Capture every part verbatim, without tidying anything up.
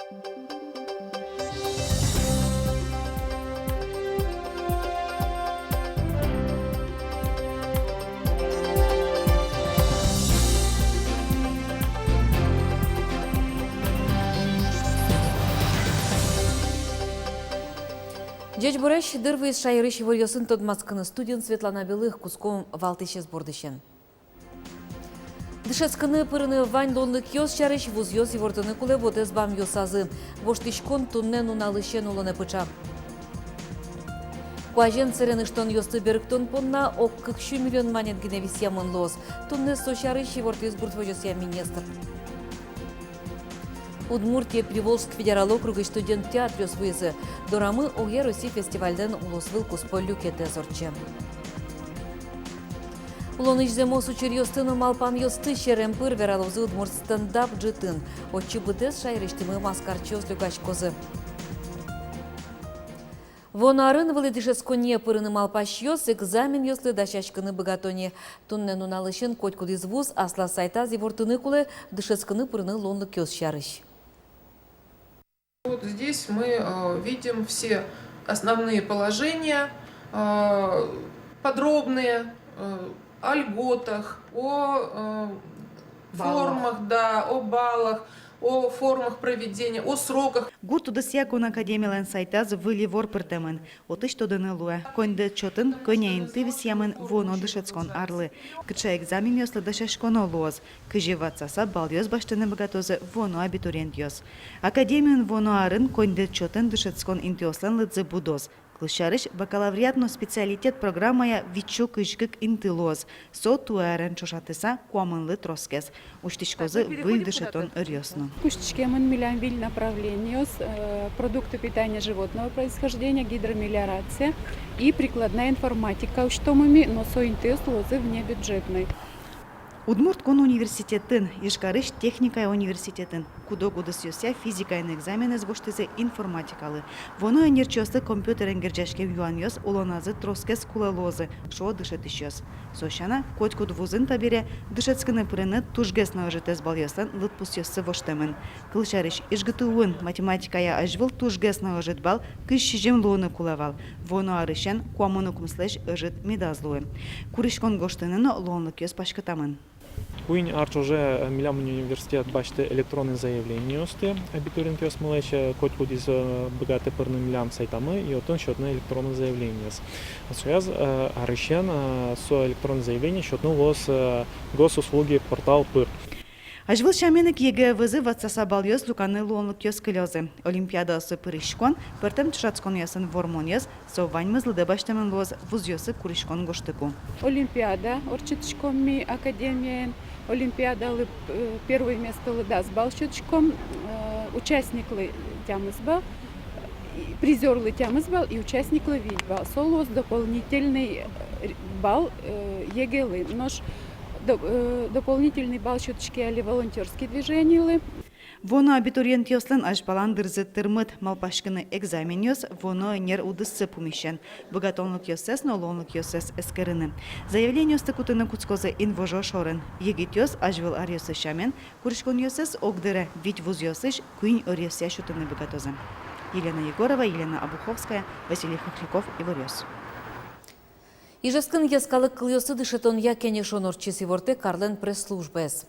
Ӟечбуресь! Дыр вуиз шаерысь иворъёсын тодматскыны. Студиын Светлана Белых. Кутском валтӥсез бордысен. Дышетскыны пырыны вань луонлыкъёс сярысь вузъёс ивортыны кулэ вотэс бамъёсазы. Воштӥськон туннэ нуналысен улонэ пыӵа. Куазен сэрен ыштонъёсты берыктон понна ог кык сю миллион манет гинэ висъямын луоз. Туннэ со сярысь ивортӥз гурт возёсъя министр. Удмуртие Приволжск федерал округысь студент театръёс вуизы. Дорамы огъя Россия фестивальлэн улосвыл куспо люкетэз ортче. Улонысь зэмос учыръёсты но малпанъёсты серем пыр вералозы удмурт стендап ӝытын. Отчы быдэс шаерысьтымы маскарчиос люкаськозы. Вуоно арын вылӥ дышетсконние пырыны малпасьёс экзаменъёслы дасяськыны быгато ни. Туннэ нуналысен котькудӥз вуз аслаз сайтаз ивортыны кулэ дышетскыны пырыны луонлыкъёс сярысь. Вот здесь мы э, видим все основные положения, э, подробные, э, о льготах, о э, баллах, формах, да, о баллах, о формах проведения, о сроках. Гурт удысъя кун академилэн сайтаз выль ивор пыртэмын. Отысь тодыны луэ, коньдэт сётын кӧня инты висъямын вуоно дышетскон арлы, кыӵе экзаменъёслы дасяськоно луоз, кызьы ватсаса баллъёс басьтыны быгатозы вуоно абитуриентъёс. Академиын вуоно арын коньдэт сётын дышетскон интыослэн лыдзы будоз. Кылсярысь, бакалавриат но специалитет программая витьсю кызь кык инты луоз. Со туэ арен ӵошатыса куамынлы тросгес. Усьтӥськозы выль дышетон ӧръёс но. Усьтӥськемын милям выль направлениос: э, продукты питания животного происхождения, гидромелиорация и прикладная информатика усьтомы ми, но со интыос луозы внебюджетной. Удмурт кун университетын, Ижкарысь техникая университетын куд-ог удысъёсъя физикаен экзаменэз гожтӥзы информатикалы. Вуоно ӧнерчиослы компьютерен герӟаськем юанъёс улоназы тросгес кулэ луозы, шуо дышетӥсьёс. Со сяна, котькуд вузын табере дышетскыны пырыны тужгес но ӧжытэз баллъёслэн лыдпусъёссы воштэмын. Кылсярысь, ИжГТУын математикая азьвыл тужгес но ӧжыт балл кызь сизьым луыны кулэ вал. Вуоно арысен куамын укмыслэсь ӧжыт медаз луы. Куриськон гожтыны но луонлыкъёс паськытамын. Куинь ар ӵоже, э, милям университет басьтэ электронный заявлениосты абитуриентъёсмылэсь, э, котькудӥз, э, быгатэ пырыны милям сайтамы и отын сётыны электронный заявлениез. Сояз, э, арысен, э, со электронный заявление сётыны луоз, э, госуслуги портал пыр. Азьвыл сямен ик ЕГЭ вылэ ватсаса баллъёс люканы луонлыкъёс кылёзы. Олимпиадаосы пыриськон, пӧртэм ӵошатсконъёсын вормонъёс, со ваньмыз лыдэ басьтэмын луоз вузъёсы куриськон гожтыку. Олимпиада ортчытӥськом ми академиен. Олимпиадалы, э, первой местолы дас балл сётӥськом, э, участниклы тямыс балл, и призёрлы тямыс балл и участниклы вить балл. Со луоз дополнительный, э, балл, э, ЕГЭ-лы. Нош до-, э, дополнительный балл сётӥське али волонтёрский движенилы. Вуоно абитуриентъёслэн азьпалан дырзы тырмыт: малпаськыны экзаменъёс вуоно ӧнер удыссы пумысен, быгатонлыкъёссэс но луонлыкъёссэс эскерыны. Заявлениосты кутыны кутскозы инвожо шорын. Егитъёс азьвыл аръёсы сямен куриськонъёссэс огдыре вить вузъёсысь куинь ӧръёсъя сётыны быгатозы. Елена Егорова, Елена Обуховская, Василий Хохряков, Иворъёс. Ижевскын йӧскалык кылъёсты дышетонъя кенешон ортчиз, ивортэ карлэн пресс-службаез.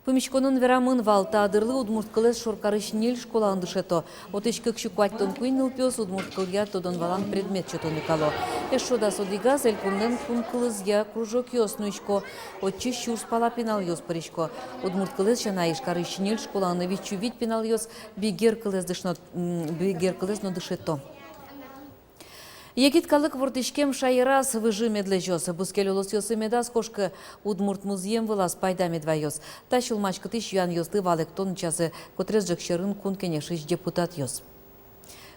Пумиськонын верамын вал, та дырлы удмурт кылэз шоркарысь ньыль школаын дышето. Отысь кык сю куатьтон куинь нылпиос удмурт кылъя тодон-валан предмет сётыны кало. Эшшо дас одӥгаз элькунлэн кун кылызъя кружокъёс нуисько. Отчы сюрс пала пиналъёс пырисько. Удмурт кылэз сяна, Ижкарысь ньыль школаын вить сю вить пиналъёс бигер кылэз дышно-, м, бигер кылэз но дышето. Егит калык вордӥськем шаераз выжы мед лэзёз, бускель улосъёсы медаз кошкы, удмурт музъем вылаз пайда мед ваёз. Та сюлмаськытӥсь юанъёслы валэктон ӵоже котырес ӝӧк сьӧрын Кун Кенешысь депутатъёс.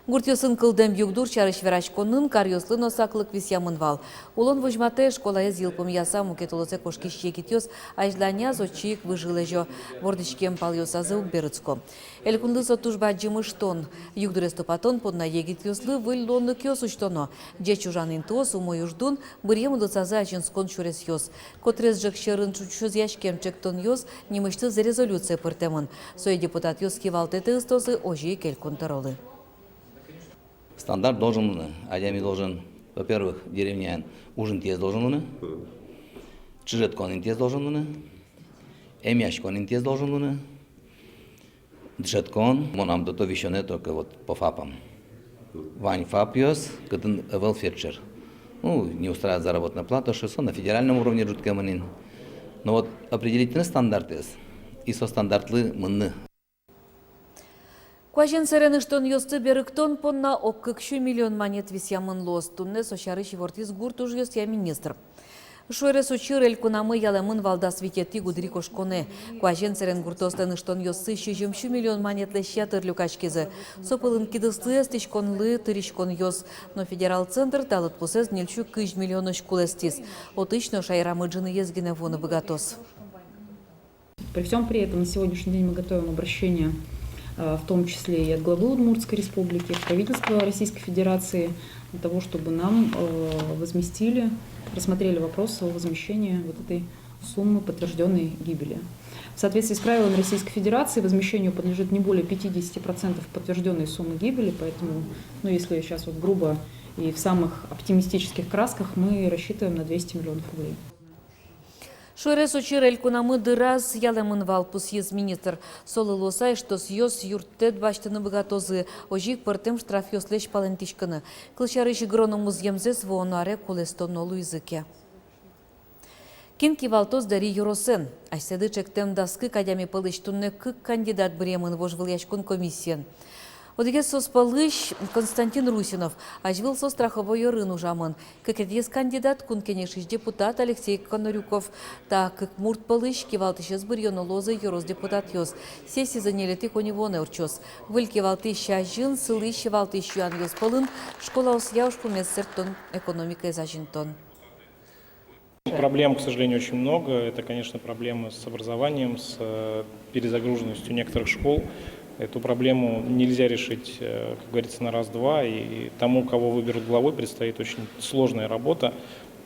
Гуртъёсын кылдэм югдур сярысь вераськонын каръёслы но саклык висъямын вал. Улон возьматэ: школаез йылпумъяса мукет улосэ кошкись егитъёс азьланяз отчы ик выжы лэзё, вордӥськем палъёсазы уг берытско. Элькунлы со туж бадӟым ыштон. Югдурез тупатон понна егитъёслы выль луонлыкъёс усьтоно. Ӟеч ужан интыос, умой уждун, быръем удысазы азинскон сюресъёс. Котрес ӝӧк сьӧрын ӵу-, ӵушъяськем ӵектонъёс нимысьтыз резолюцие пыртэмын. Сое депутатъёс кивалтэтэ ыстозы, озьы ик Элькун тӧролы. Стандарт должен луыны. Адями должен, во-первых, деревняын уж интыез должен луыны, чыжеткон интыез должен луыны, эмъяськон интыез должен луыны, дышетскон. Мынам дыто висёнэ только вот по фапам. Вань фапъёс, кытын ӧвӧл фельдшер. Ну, не устраивает заработная плата, шуыса, на федеральном уровне ӝутскемын ини. Но вот определить стандартэз и со стандартлы мыныны. Куазен сэрен ыштонъёсты берыктон понна ог кык сю миллион манет висъямын луоз. Туннэ со сярысь ивортӥз гурт ужъёсъя министр. Шуэрес учыр элькунамы ялэмын вал дас витетӥ гудырикошконэ. Куазен сэрен гуртъёслэн ыштонъёссы сизьым сю миллион манетлэсь ятыр люкаськизы. Со пӧлын кидыслы эстӥськонлы тыриськонъёс. Но федерал центр та лыдпусэз ньыль сю кызь миллионозь кулэстӥз. Отысь но шаерамы ӝыныез гинэ вуыны быгатоз. При всём при этом на сегодняшний день мы готовим обращение, э, в том числе и от главы Удмуртской Республики, в правительство Российской Федерации, для того, чтобы нам, э, возместили, рассмотрели вопрос о возмещении вот этой суммы подтверждённой гибели. В соответствии с правилами Российской Федерации возмещению подлежит не более пятидесяти процентов подтверждённой суммы гибели, поэтому, ну, если сейчас вот грубо и в самых оптимистических красках, мы рассчитываем на двести миллионов рублей. Шуэрес учыр элькунамы дыраз ялэмын вал, пусйиз министр. Солы луыса, иштосъёс юрттэт басьтыны быгатозы, озьы ик пӧртэм штрафъёслэсь палэнтӥськыны. Кылсярысь, гырон музъемзэс вуоно аре кулэстоно луизы ке. Кин кивалтоз Дэри ёросэн? Асьсэды ӵектэм дас кык адями пӧлысь туннэ кык кандидат быръемын вожвылъяськон комиссиен. Одӥгез соос пӧлысь Константин Русинов. Азьвыл со страховой ёрын ужамын. Кыкетӥез кандидат, Кун Кенешысь депутат Алексей Конурюков. Та кык мурт пӧлысь кивалтӥсез быръёно луозы ёрос депутатъёс. Сессизы ньылетӥ коньывуонэ ортчоз. Выль кивалтӥсь азьын сылӥсь-валтӥсь юанъёс пӧлын школаосъя ужпумез сэрттон, экономикаез азинтон. Проблем, к сожалению, очень много. Это, конечно, проблемы с образованием, с, э, перезагруженностью некоторых школ. Эту проблему нельзя решить, э, как говорится, на раз-два. И тому, кого выберут главой, предстоит очень сложная работа.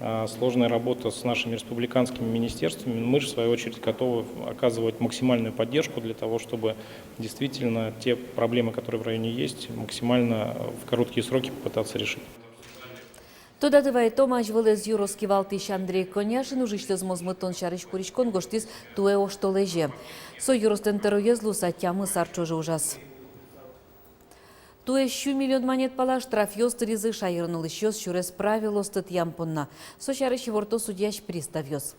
А, сложная работа с нашими республиканскими министерствами. Мы же, в свою очередь, готовы оказывать максимальную поддержку для того, чтобы действительно те проблемы, которые в районе есть, максимально, э, в короткие сроки попытаться решить. Тодады вайытом, азьвылэз ёрос кивалтӥсь Андрей Коняшин ужысьтыз мозмытон сярысь куриськон гожтӥз туэ оштолэзе. Со ёрослэн тӧроез луыса тямыс ар ӵоже ужаз. Туэ сю миллион манет пала штрафъёс тыризы шаерын улӥсьёс сюрес правилоосты тӥям понна. Со сярысь иворто судьясь приставъёс.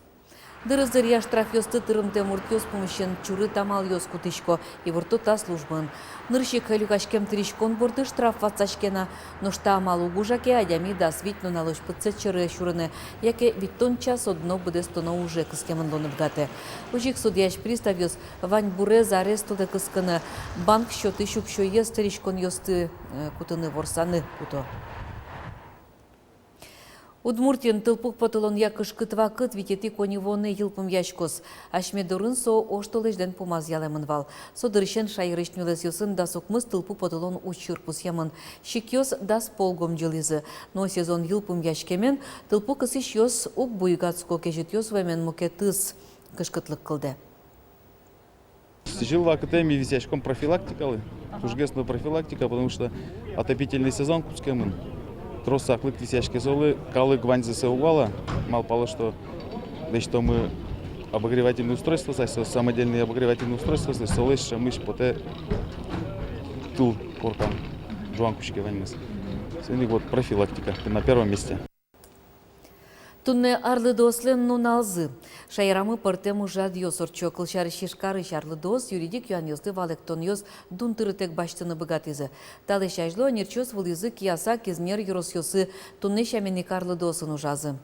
Дырыз дыръя штрафъёсты тырымтэ муртъёс пумысен чурыт амалъёс кутӥсько, иворто та службаын. Нырысь ик люкаськем тыриськон борды штраф ватсаське на, нош та амал уг ужа ке, адями дас вить нуналозь пытсэт сьӧры сюрыны яке витьтон час одно быдэстоно уже кыскемын луыны быгатэ. Озьы ик судьясь приставъёс ваньбурез арестолы кыскыны, банк счётысь уксёез тыриськонъёсты, э, кутыны ворсаны куто. Удмуртиын тылпу потылонъя кышкыт вакыт витетӥ коньывуонэ йылпумъяськоз. Асьме дорын со оштолэзьлэн пумаз ялэмын вал. Со дырысен шаерысь нюлэсъёсын дас укмыс тылпу потылон учыр пусъемын. Сикъёс дас пол гомӟылӥзы. Но сезон йылпумъяськемен тылпу кысӥсьёс уг буйгатско, кезьытъёс вуэмен мукетыз кышкытлык кылдэ. Сӥзьыл вакытэ ми висъяськом профилактикалы. Тужгес но профилактика, потому что отопительный сезон кутскемын. Трос саклык висъяське солы, калык ваньзэ сое уг вала, малпало, что лэсьтомы обогревательный устройствоосыз, со самодельный обогревательный устройствоосыз, солэсь ӵемысь потэ тыл коркан, ӝуан кутске ваньмыз. Соин ик вот профилактика на первом месте. Туннэ арлыдоослэн нуналзы. Шаерамы пӧртэм ужрадъёс ортчо. Кылсярысь, Ижкарысь арлыдоос юридик юанъёсты валэктонъёс дун тырытэк басьтыны быгатӥзы. Талэсь азьло ӧнерчиос вуылӥзы Кияса, Кизнер ёросъёсы. Туннэ сямен ик арлыдоосын ужазы.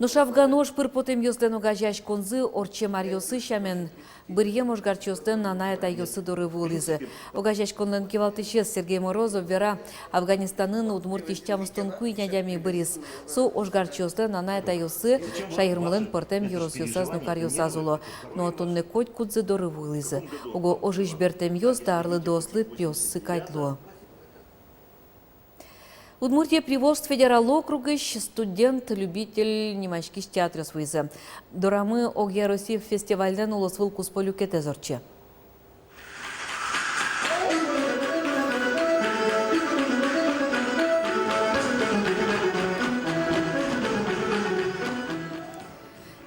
Нош «Афган ож» пыр потэмъёслэн огазеяськонзы ортчем аръёсы сямен быръем ожгарчиослэн анай-атайёссы доры вуылӥзы. Огазеяськонлэн кивалтӥсез Сергей Морозов вера, Афганистанын Удмуртиысь тямыстон куинь адями быриз. Со ожгарчиослэн анай-атайёссы шаермылэн пӧртэм ёросъёсаз но каръёсаз уло. Но туннэ котькудзы доры вуылӥзы. Уго ожысь бертэмъёс та арлыдоослы пиоссы кадь луо. Удмуртие Приволжск федерал округысь «Студент-любитель» нимаськись театръёс вуизы. Дорамы огъя Россия фестивальлэн улосвыл куспо люкетэз ортче.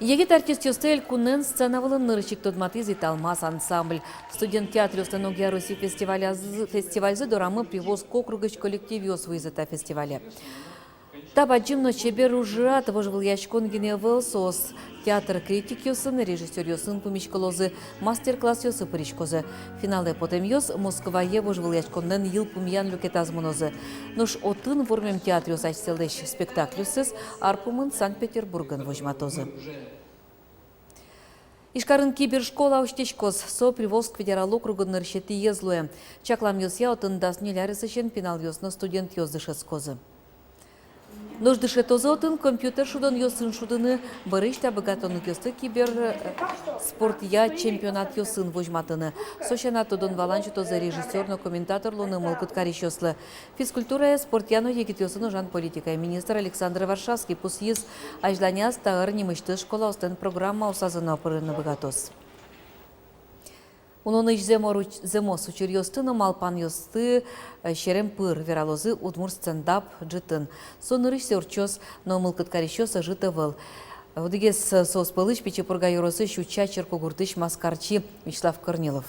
Егит артистъёсты элькунэн сцена вылын нырысь ик тодматӥз «Италмас» ансамбль. Студент театръёслэн огъя Россия фестивалязы, фестивальзы дорамы Приволжск округысь коллективъёс вуизы та фестивале. Та бадӟым но чебер ужрад вожвылъяськон гинэ ӧвӧл, соос театр критикъёсын, режиссёръёсын пумиськылозы, мастер-классъёсы пыриськозы. Финалэ потэмъёс Москвае вожвылъяськонлэн йылпумъян люкетаз мынозы. Нош отын вормем театръёс асьсэлэсь спектакльёссэс ар пумын Санкт-Петербургын возьматозы. Ижкарын кибершкола усьтӥськоз. Со Приволжск федерал округын нырысетӥез луэ. Чакламъёсъя, отын дас ньыль аресысен пиналъёс но студентъёс дышетскозы. Нош дышетозы отын компьютер шудонъёсын шудыны, бӧрысь та быгатонлыкъёсты кибер, э, спортъя чемпионатъёсын возьматыны. Со сяна тодон-валан сётозы режиссёр но комментатор луыны мылкыд карисьёслы. Физкультурая, спортъя но егитъёсын ужан политикая министр Александр Варшавский пусйиз, азьланяз та ӧр нимысьтыз школаослэн программаосазы но пырыны быгатоз. Унонысь зэмо руч-, зэмос учыръёсты но малпанъёсты, э, серем пыр вералозы удмурт стендап ӝытын. Со нырысьсэ ортчоз, но мылкыд карисьёс ӧжыт ӧвӧл. Одӥгез, э, соос пӧлысь Пичи Пурга ёросысь Уча черкогуртысь маскарчи Вячеслав Корнилов.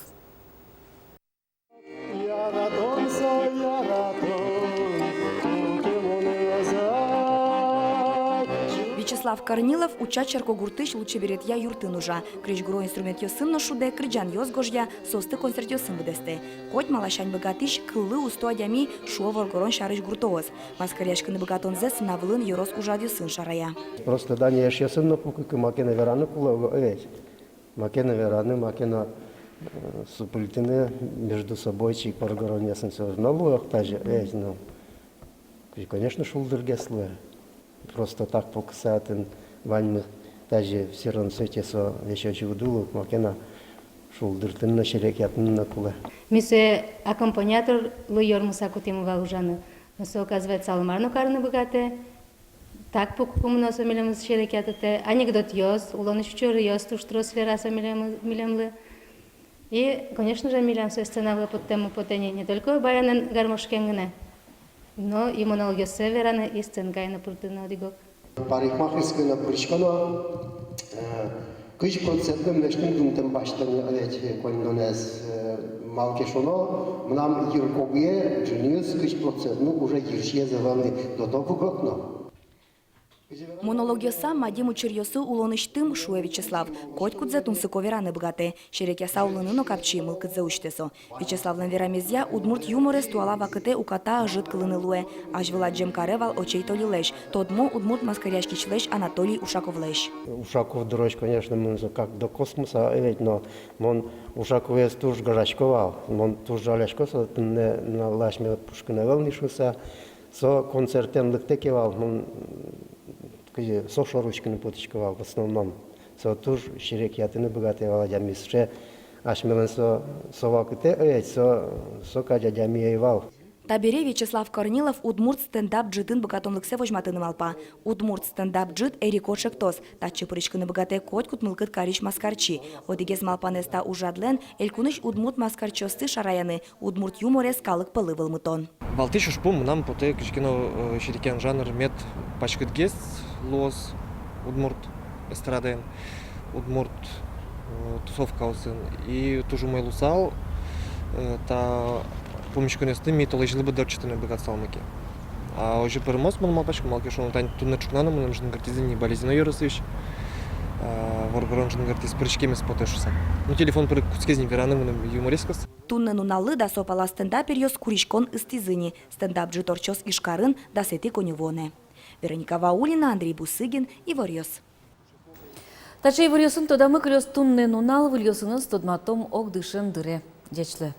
Вячеслав Корнилов Уча черкогуртысь лулчеберетъя юртын ужа. Крезьгуро инструментъёсын но шудэ, кырӟанъёс гожъя, соосты концертъёсын быдэстэ. Котьма ласянь быгатӥсь, кыллы усто адями, шуо воргорон сярысь гуртоос. Маскаръяськыны быгатонзэ сцена вылын, ёрос ужрадъёсын шарая. Просто данъя эшъёсын но пукыкы, маке но вераны кулэ уго, э, ведь. Маке но вераны, маке но, э, супыльтыны между собой, чик воргоронъёсын, всё равно луэ ук тазьы, э, ведь, ну. И, конечно, шулдыргес луэ. Просто так пукыса отын ваньмы тазьы, всё равно сётэ со, весь озьы уд улы ук, маке но шулдыртыны но, серекъятыны но кулэ. Ми сое аккомпаниатор луэ, ёрмыса кутӥмы вал ужаны. Но со, оказывается, али мар но карыны быгатэ. Так пукыкумы но со милемыз серекъятытэ. Анекдотъёс, улонысь учыръёс туж трос вера со милемы-, милемлы. И, конечно же, милям сое сцена вылэ поттэммы потэ ни, не только баянэн, гармошкаен гинэ, но и монологъёссэ вераны, и сценкае но пыртыны одӥг-ог. Парикмахерскойын но пырисько но, э, кызь процентлы милесьтым дунтэм басьто ни, ведь, коньдонэз, э, малы ке шуоно, мынам йыркогые ӝыныез кызь процент, ну, уже йырсиез ӧвӧл ни, до того как но. Монологъёсам, мадим учыръёсы улонысьтым, шуэ Вячеслав. Котькудзэ тунсыко вераны быгатэ. Серекъяса улыны но капчи, мылкыдзэ усьтэ со. Вячеславлэн верамезъя, удмурт юморез туала вакытэ уката ӧжыт кылыны луэ. Азьвыл адӟем каре вал Очей Толилэсь, тодмо удмурт маскаръяськисьлэсь Анатолий Ушаковлэсь. Ушаков дырозь, конечно, мон со как до космоса, э, ведь, но мон Ушаковез туж гажасько вал, мон туж жалясько, со туннэ нуналлы асьме пушкын ӧвӧл ни шуыса. Со концертэн лыктэ ке вал, мон, кызьы, со шоры учкыны потӥсько вал в основном. Со туж серекъятыны быгатэ вал адямиез, сыӵе асьмелэн со, со вакытэ, э, со, со кадь адями ӧй вал. Табере Вячеслав Корнилов удмурт стендап ӝытын быгатонлыксэ возьматыны малпа. Удмурт стендап ӝыт эрико ӵектос. Татчы пыриськыны быгатэ котькуд мылкыд карись маскарчи. Одӥгез малпанэз та ужрадлэн — элькунысь удмурт маскарчиосты шараяны, удмурт юморез калык пӧлы вӧлмытон. Валтӥсь ужпум мынам потэ кызьы ке но, э, серекъян жанр мед паськытгес луоз удмурт эстрадаын, удмурт, э, тусовкаосын. И туж умой луысал, э, та пумиськонъёсты ми толэзьлы быдэ ортчытыны быгатысалмы ке. А озьы пӧрмоз, мон малпасько, малы ке шуоно, тани туннэ ӵукна но мыным жингыртӥзы ни Балезино ёросысь, а, воргорон жингыртӥз, пыриськемез потэ шуыса. Ну, телефон пыр кутскиз ни вераны мыным юморескаос. Туннэ нуналлы дасо пала стендаперъёс куриськон ыстӥзы ни. Стендап ӝыт ортчоз Ижкарын дасэтӥ коньывуонэ. Вероника Ваулина, Андрей Бусыгин, «Иворъёс». Таӵе иворъёсын тодамы кылёз туннэ нунал. Выльёсыныз тодматом ог дышем дыре. Ӟеч луэ.